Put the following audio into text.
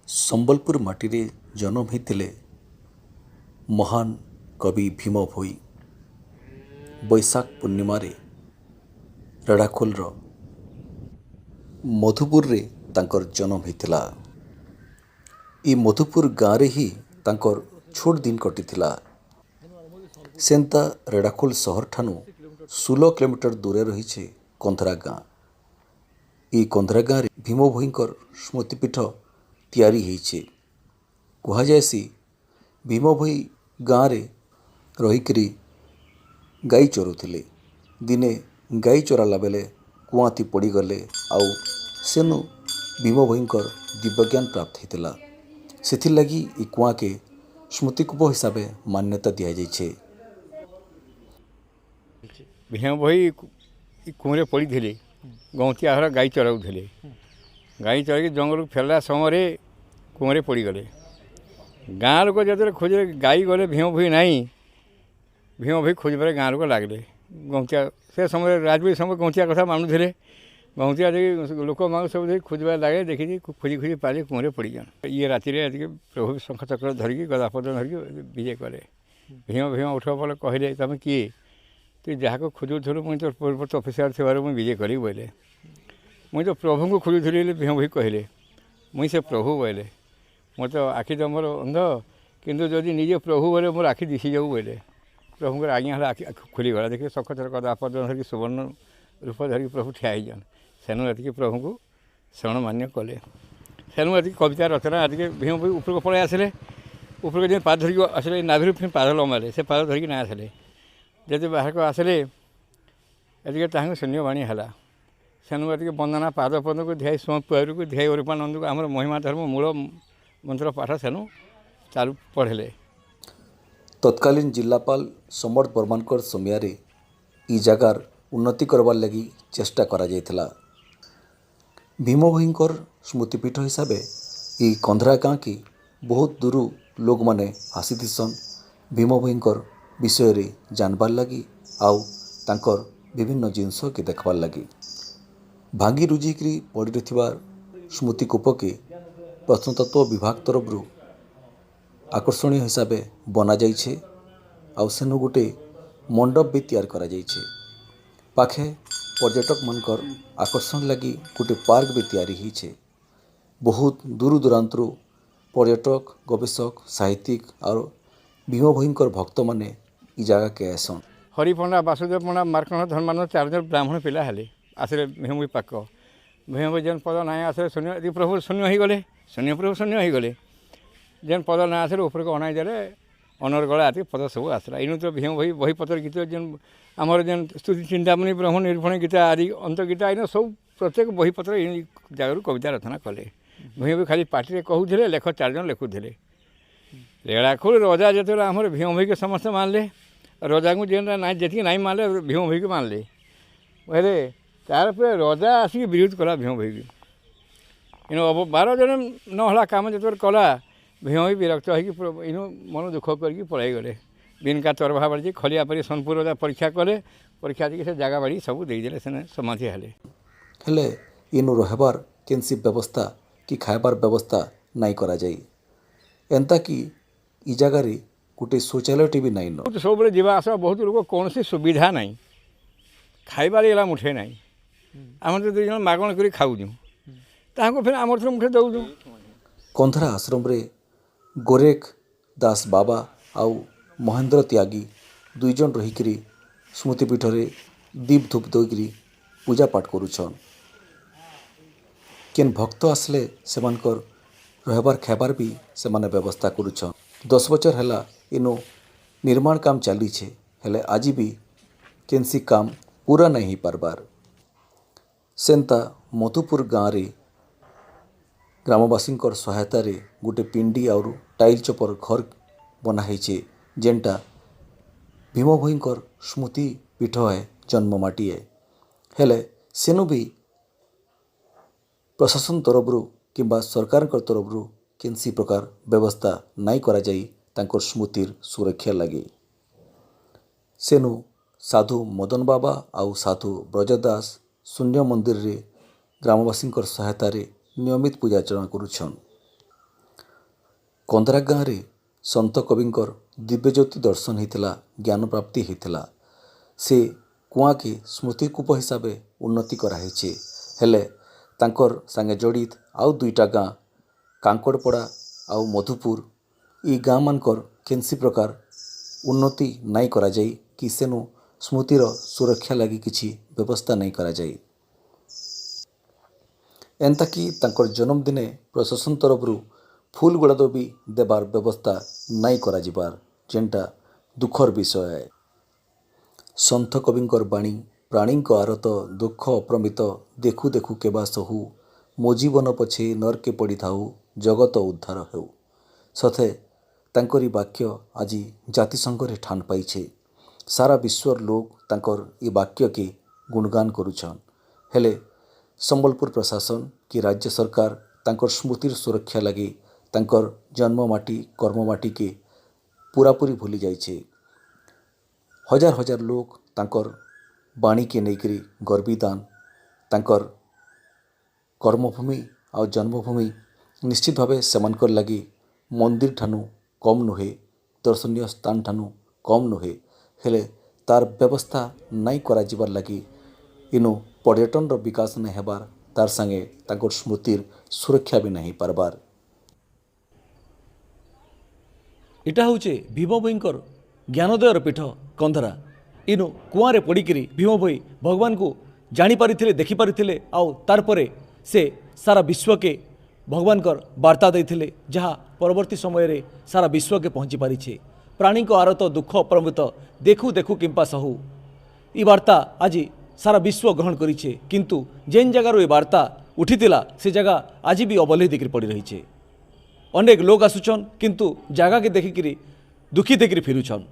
ସମ୍ବଲପୁର ମାଟିରେ ଜନ୍ମ ହୋଇଥିଲେ ମହାନ କବି ଭୀମ ଭୋଇ। ବୈଶାଖ ପୂର୍ଣ୍ଣିମାରେ ରେଢ଼ାଖୋଲର ମଧୁପୁରରେ ତାଙ୍କର ଜନ୍ମ ହୋଇଥିଲା। ଇ ମଧୁପୁର ଗାଁରେ ହିଁ ତାଙ୍କର ଛୋଟ ଦିନ କଟିଥିଲା। ସେନ୍ତା ରେଢ଼ାଖୋଲ ସହରଠାନୁ 16 କିଲୋମିଟର ଦୂରେ ରହିছে କନ୍ଧରା ଗାଁ। ଇ କନ୍ଧରା ଗାଁରେ ଭୀମ ଭୋଇଙ୍କର ସ୍ମୃତିପୀଠ ତିଆରି ହେଇଛେ। କୁହାଯାଏସି, ଭୀମ ଭୋଇ ଗାଁରେ ରହିକିରି ଗାଈ ଚରୁଥିଲେ। ଦିନେ ଗାଈ ଚରାଲା ବେଲେ କୁଆଁତି ପଡ଼ିଗଲେ ଆଉ ସେନୁ ଭୀମ ଭୋଇଙ୍କର ଦିବ୍ୟଜ୍ଞାନ ପ୍ରାପ୍ତ ହେଇଥିଲା। ସେଥିର୍ଲାଗି ଇ କୁଆଁକେ ସ୍ମୃତିକୂପ ହିସାବେ ମାନ୍ୟତା ଦିଆଯାଇଛେ। ଭୀମ ଭୋଇ କୂଅରେ ପଡ଼ିଥିଲେ। ଗଉଁତିଆ ଘର ଗାଈ ଚରାଉଥିଲେ। ଗାଈ ଚରାଇକି ଜଙ୍ଗଲକୁ ଫେରିଲା ସମୟରେ କୂଅରେ ପଡ଼ିଗଲେ। ଗାଁ ଲୋକ ଯେତେବେଳେ ଖୋଜିଲେ, ଗାଈ ଗଲେ, ଭୀମ ଭୋଇ ନାହିଁ। ଭୀମ ଭୋଇ ଖୋଜିବାରେ ଗାଁ ଲୋକ ଲାଗିଲେ। ଗଉଁତିଆ ସେ ସମୟରେ, ରାଜବୀର ସମୟ, ଗଉଁତିଆ କଥା ମାନୁଥିଲେ। ଗଉଁତିଆ ଦେଇ ଲୋକମାନଙ୍କୁ ସବୁ ଦେଇ ଖୋଜିବାରେ ଲାଗେ। ଦେଖିକି ଖୋଜି ଖୋଜି ପାରିଲେ, କୂଅରେ ପଡ଼ିଯାନ୍। ଇଏ ରାତିରେ ଏତିକି ପ୍ରଭୁ ଶଙ୍ଖ ଚକ୍ର ଧରିକି, ଗଦାପଦ୍ମ ଧରିକି ବିଜେ କଲେ। ଭୀମ ଭୀମ ଉଠ ବୋଲେ କହିଲେ, ତମେ କିଏ? ତୁ ଯାହାକୁ ଖୋଜୁଥିଲୁ, ମୁଇଁ ତ ପୂର୍ବ ତପସ୍ୟାରେ ଥିବାରୁ ମୁଇଁ ବିଜେ କରିବି ବୋଇଲେ। ମୁଇଁ ତ ପ୍ରଭୁଙ୍କୁ ଖୋଜୁଥିଲି ବୋଲି ଭୀମ ଭୋଇ କହିଲେ। ମୁଇଁ ସେ ପ୍ରଭୁ ବୋଇଲେ। ମୋର ତ ଆଖି ତ ମୋର ଅନ୍ଧ, କିନ୍ତୁ ଯଦି ନିଜେ ପ୍ରଭୁ ବୋଇଲେ ମୋର ଆଖି ଦିଶିଯାଉ ବୋଇଲେ। ପ୍ରଭୁଙ୍କର ଆଜ୍ଞା ହେଲା, ଆଖି ଖୋଲିଗଲା। ଦେଖିଲେ ଶଙ୍ଖ ଚକ୍ର ଗଦା ଧରିକି, ସୁବର୍ଣ୍ଣ ରୂପ ଧରିକି ପ୍ରଭୁ ଠିଆ ହେଇଯାନ୍। ସେନୁ ଏତିକି ପ୍ରଭୁଙ୍କୁ ଶରଣ ମାନ୍ୟ କଲେ। ସେନୁ ଏତିକି କବିତା ରଚନା ଏତିକି। ଭୀମ ଭୋଇ ଉପରକୁ ପଳେଇ ଆସିଲେ। ଉପରକୁ ଯେମିତି ପାଦ ଧରିକି ଆସିଲେ, ନାଭିରୁ ଫେର୍ ପାଦ ଲମ୍ବାଲେ, ସେ ପାଦ ଧରିକି ନା ଆସିଲେ। ଯଦି ବାହାରକୁ ଆସିଲେ, ଏତିକି ତାହାଙ୍କୁ ଶୂନ୍ୟ ବାଣୀ ହେଲା। ସେନୁ ଏତିକି ବନ୍ଦନା ପାଦ ପଦକୁ ଧ୍ୟାଇ ସ୍ୱୟଂ ଧ୍ୟାଇ ଅରୂପାନନ୍ଦକୁ, ଆମର ମହିମା ଧର୍ମ ମୂଳ ମନ୍ତ୍ର ପାଠ ସେନୁ ଚାଲୁ ପଢ଼ିଲେ। ତତ୍କାଳୀନ ଜିଲ୍ଲାପାଳ ସମର୍ଥ ବର୍ମାନଙ୍କର ସମୟରେ ଇ ଜାଗାର ଉନ୍ନତି କରବାର୍ ଲାଗି ଚେଷ୍ଟା କରାଯାଇଥିଲା। ଭୀମ ଭୋଇଙ୍କର ସ୍ମୃତିପୀଠ ହିସାବେ ଇ କନ୍ଧରା ଗାଁକେ ବହୁତ ଦୂରୁ ଲୋକମାନେ ଆସିଥିସନ୍ ଭୀମ ଭୋଇଙ୍କର ବିଷୟରେ ଜାନବାର୍ ଲାଗି ଆଉ ତାଙ୍କର ବିଭିନ୍ନ ଜିନିଷକେ ଦେଖବାର୍ ଲାଗି। ଭାଙ୍ଗି ରୁଜିକିରି ପଡ଼ି ରହିଥିବା ସ୍ମୃତିକୂପକେ ପ୍ରତ୍ନତତ୍ତ୍ୱ ବିଭାଗ ତରଫରୁ ଆକର୍ଷଣୀୟ ହିସାବେ ବନାଯାଇଛେ ଆଉ ସେନୁ ଗୋଟେ ମଣ୍ଡପ ବି ତିଆରି କରାଯାଇଛେ। ପାଖେ ପର୍ଯ୍ୟଟକମାନଙ୍କର ଆକର୍ଷଣ ଲାଗି ଗୋଟେ ପାର୍କ ବି ତିଆରି ହେଇଛେ। ବହୁତ ଦୂର ଦୂରାନ୍ତରୁ ପର୍ଯ୍ୟଟକ, ଗବେଷକ, ସାହିତ୍ୟିକ ଆଉ ଭୀମ ଭୋଇଙ୍କର ଭକ୍ତମାନେ ଇ ଜାଗାକେ ଆଏସନ୍। ହରି ପଣ୍ଡା, ବାସୁଦେବ ପଣ୍ଡା, ମାର୍କଣ୍ଡ, ଧର୍ମାନନ୍ଦ, ଚାରିଜଣ ବ୍ରାହ୍ମଣ ପିଲା ହେଲେ। ଆସିଲେ ଭୀମ ଭୋଇ ପାଖ। ଭୀମ ଭୋଇ ଯେନ୍ ପଦ ନାଇଁ ଆସିଲେ, ଶୂନ୍ୟ ଏତିକି ପ୍ରଭୁ ଶୂନ୍ୟ ହେଇଗଲେ। ଶୂନ୍ୟ ପ୍ରଭୁ ଶୂନ୍ୟ ହେଇଗଲେ। ଯେନ୍ ପଦ ନାଁ ଆସିଲେ, ଉପରକୁ ଅଣାଇ ଦେଲେ, ଅନର୍ଗଳ ଏତିକି ପଦ ସବୁ ଆସିଲା। ଇନୁ ତ ଭୀମ ଭୋଇ ବହିପତ୍ର ଗୀତ ଯେନ୍ ଆମର ଯେନ୍ ସ୍ତୁତି ଚିନ୍ତାମଣି, ବ୍ରହ୍ମ ନିରୂପଣ ଗୀତା ଆଦି ଅନ୍ତର୍ଗୀତା, ଏଇନ ସବୁ ପ୍ରତ୍ୟେକ ବହିପତ୍ର ଏଇ ଜାଗାରୁ କବିତା ରଚନା କଲେ। ଭୀମ ଭୋଇ ଖାଲି ପାଟିରେ କହୁଥିଲେ, ଲେଖ ଚାରିଜଣ ଲେଖୁଥିଲେ। ରେଢ଼ାଖୋଲ ରଜା ଯେତେବେଳେ ଆମର ଭୀମ ଭୋଇকে ସମସ୍ତେ ମାନିଲେ, ରଜାଙ୍କୁ ଯେନ୍ଟା ନାଇଁ ଯେତିକି ନାଇଁ ମାନିଲେ, ଭୀମ ଭୋଇକି ମାନିଲେ। ହେଲେ ତାପରେ ରଜା ଆସିକି ବିରୋଧ କଲା ଭୀମ ଭୋଇକି। ଇନୁ 12 ଜଣ ନହେଲା କାମ ଯେତେବେଳେ କଲା, ଭୀମ ଭୋଇ ବିରକ୍ତ ହେଇକି ଇନୁ ମନ ଦୁଃଖ କରିକି ପଳାଇଗଲେ। ବିନକା ତରଭା ବାଡ଼ି ଖଲିଆ ପରି ସୋନପୁର ରଜା ପରୀକ୍ଷା କଲେ। ପରୀକ୍ଷା ଦେଇକି ସେ ଜାଗା ବାଡ଼ି ସବୁ ଦେଇଦେଲେ। ସେନେ ସମାଧି ହେଲେ। ହେଲେ ଇନୁ ରହେବାର୍ କେନ୍ସି ବ୍ୟବସ୍ଥା କି ଖାଇବାର୍ ବ୍ୟବସ୍ଥା ନାଇଁ କରାଯାଇ। ଏନ୍ତା କି ଇ ଜାଗାରେ ଗୋଟେ ଶୌଚାଳୟଟେ ବି ନାଇଁନ। ସବୁବେଳେ ଯିବା ଆସିବା ବହୁତ ଲୋକ, କୌଣସି ସୁବିଧା ନାହିଁ। ଖାଇବାରେ ହେଲା ମୁଠେ ନାହିଁ। ଆମେ ତ ଦୁଇ ଜଣ ମାଗଣ କରି ଖାଉଛୁ, ତାହାଙ୍କୁ ଫେର ଆମର ଥରେ ମୁଠେ ଦେଉଛୁ। କନ୍ଧରା ଆଶ୍ରମରେ ଗୋରେଖ ଦାସ ବାବା ଆଉ ମହେନ୍ଦ୍ର ତ୍ୟାଗୀ ଦୁଇ ଜଣ ରହିକିରି ସ୍ମୃତିପୀଠରେ ଦୀପ ଧୂପ ଦେଇକିରି ପୂଜା ପାଠ କରୁଛନ୍। କେନ୍ ଭକ୍ତ ଆସିଲେ ସେମାନଙ୍କର ରହିବାର୍ ଖାଇବାର୍ ବି ସେମାନେ ବ୍ୟବସ୍ଥା କରୁଛନ୍। 10 ବଛର ହେଲା ଇନୁ ନିର୍ମାଣ କାମ ଚାଲିଛେ, ହେଲେ ଆଜି ବି କେନ୍ସି କାମ ପୁରା ନାଇଁ ହେଇପାରବାର୍। ସେନ୍ତା ମଧୁପୁର ଗାଁରେ ଗ୍ରାମବାସୀଙ୍କର ସହାୟତାରେ ଗୋଟେ ପିଣ୍ଡି ଆଉରୁ ଟାଇଲ୍ ଚପର ଘର ବନା ହେଇଛେ, ଯେନ୍ଟା ଭୀମ ଭୋଇଙ୍କର ସ୍ମୃତି ପୀଠ ହେ, ଜନ୍ମ ମାଟି ଏ। ହେଲେ ସେନୁ ବି ପ୍ରଶାସନ ତରଫରୁ କିମ୍ବା ସରକାରଙ୍କ ତରଫରୁ କେନ୍ସି ପ୍ରକାର ବ୍ୟବସ୍ଥା ନାଇଁ କରାଯାଇ ତାଙ୍କର ସ୍ମୃତିର ସୁରକ୍ଷା ଲାଗି। ସେନୁ ସାଧୁ ମଦନ ବାବା ଆଉ ସାଧୁ ବ୍ରଜ ଦାସ ଶୂନ୍ୟ ମନ୍ଦିରରେ ଗ୍ରାମବାସୀଙ୍କର ସହାୟତାରେ ନିୟମିତ ପୂଜା ଅର୍ଚ୍ଚନା କରୁଛନ୍। କନ୍ଦରା ଗାଁରେ ସନ୍ଥ କବିଙ୍କର ଦିବ୍ୟଜ୍ୟୋତି ଦର୍ଶନ ହେଇଥିଲା, ଜ୍ଞାନ ପ୍ରାପ୍ତି ହେଇଥିଲା। ସେ କୁଆଁକେ ସ୍ମୃତିକୂପ ହିସାବେ ଉନ୍ନତି କରାହେଇଛେ। ହେଲେ ତାଙ୍କର୍ ସାଙ୍ଗେ ଜଡ଼ିତ ଆଉ ଦୁଇଟା ଗାଁ କାଙ୍କଡ଼ପଡ଼ା ଆଉ ମଧୁପୁର, ଇ ଗାଁମାନଙ୍କର କେନ୍ସି ପ୍ରକାର ଉନ୍ନତି ନାଇଁ କରାଯାଇ କି ସେନୁ ସ୍ମୃତିର ସୁରକ୍ଷା ଲାଗି କିଛି ବ୍ୟବସ୍ଥା ନାଇଁ କରାଯାଇ। ଏନ୍ତାକି ତାଙ୍କର୍ ଜନ୍ମଦିନେ ପ୍ରଶାସନ ତରଫରୁ ଫୁଲ୍ ଗୁଡ଼ାଦ ବି ଦେବାର୍ ବ୍ୟବସ୍ଥା ନାଇଁ କରାଯିବାର୍, ଯେନ୍ଟା ଦୁଃଖର୍ ବିଷୟ ଏ। ସନ୍ଥ କବିଙ୍କର ବାଣୀ, ପ୍ରାଣୀଙ୍କ ଆରତ ଦୁଃଖ ଅପରିମିତ, ଦେଖୁ ଦେଖୁ କେବା ସହୁ, ମୋ ଜୀବନ ପଛେ ନର୍କେ ପଡ଼ିଥାଉ, ଜଗତ ଉଦ୍ଧାର ହେଉ। ସତେ ତାଙ୍କରି ବାକ୍ୟ ଆଜି ଜାତିସଂଘରେ ଠାନ ପାଇଛେ। ସାରା ବିଶ୍ୱର ଲୋକ ତାଙ୍କର ଏ ବାକ୍ୟକେ ଗୁଣଗାନ କରୁଛନ୍। ହେଲେ ସମ୍ବଲପୁର ପ୍ରଶାସନ କି ରାଜ୍ୟ ସରକାର ତାଙ୍କର ସ୍ମୃତିର ସୁରକ୍ଷା ଲାଗି ତାଙ୍କର ଜନ୍ମ ମାଟି କର୍ମ ମାଟିକେ ପୁରାପୁରି ଭୁଲି ଯାଇଛେ। ହଜାର ହଜାର ଲୋକ ତାଙ୍କର ବାଣୀକେ ନେଇକରି ଗର୍ବିଦାନ। ତାଙ୍କର କର୍ମଭୂମି ଆଉ ଜନ୍ମଭୂମି ନିଶ୍ଚିତ ଭାବେ ସେମାନଙ୍କର ଲାଗି ମନ୍ଦିର ଠାନୁ କମ୍ ନୁହେଁ, ଦର୍ଶନୀୟ ସ୍ଥାନ ଠାନୁ କମ୍ ନୁହେଁ। ହେଲେ ତାର ବ୍ୟବସ୍ଥା ନାଇଁ କରାଯିବାର୍ ଲାଗି ଇନୁ ପର୍ଯ୍ୟଟନର ବିକାଶ ନାଇଁ ହେବାର୍, ତାର୍ ସାଙ୍ଗେ ତାଙ୍କର ସ୍ମୃତିର ସୁରକ୍ଷା ବି ନାଇଁ ହେଇପାରବାର୍। ଏଟା ହଉଛେ ଭୀମ ଭୋଇଙ୍କର ଜ୍ଞାନୋଦୟର ପୀଠ କନ୍ଧରା। ଇନୁ କୁଆଁରେ ପଡ଼ିକିରି ଭୀମ ଭୋଇ ଭଗବାନଙ୍କୁ ଜାଣିପାରିଥିଲେ, ଦେଖିପାରିଥିଲେ, ଆଉ ତାର୍ ପରେ ସେ ସାରା ବିଶ୍ୱକେ ଭଗବାନଙ୍କର ବାର୍ତ୍ତା ଦେଇଥିଲେ, ଯାହା ପରବର୍ତ୍ତୀ ସମୟରେ ସାରା ବିଶ୍ୱକେ ପହଞ୍ଚି ପାରିଛେ। ପ୍ରାଣୀଙ୍କ ଆରତ ଦୁଃଖ ଅପରିମିତ, ଦେଖୁ ଦେଖୁ କିମ୍ପା ସହୁ, ଇ ବାର୍ତ୍ତା ଆଜି ସାରା ବିଶ୍ୱ ଗ୍ରହଣ କରିଛେ। କିନ୍ତୁ ଯେନ୍ ଜାଗାରୁ ଏ ବାର୍ତ୍ତା ଉଠିଥିଲା, ସେ ଜାଗା ଆଜି ବି ଅବହେଳି ଦେଇକରି ପଡ଼ି ରହିଛେ। ଅନେକ ଲୋକ ଆସୁଛନ୍, କିନ୍ତୁ ଜାଗାକେ ଦେଖିକିରି ଦୁଃଖିତ ହେଇକିରି ଫିରୁଛନ୍।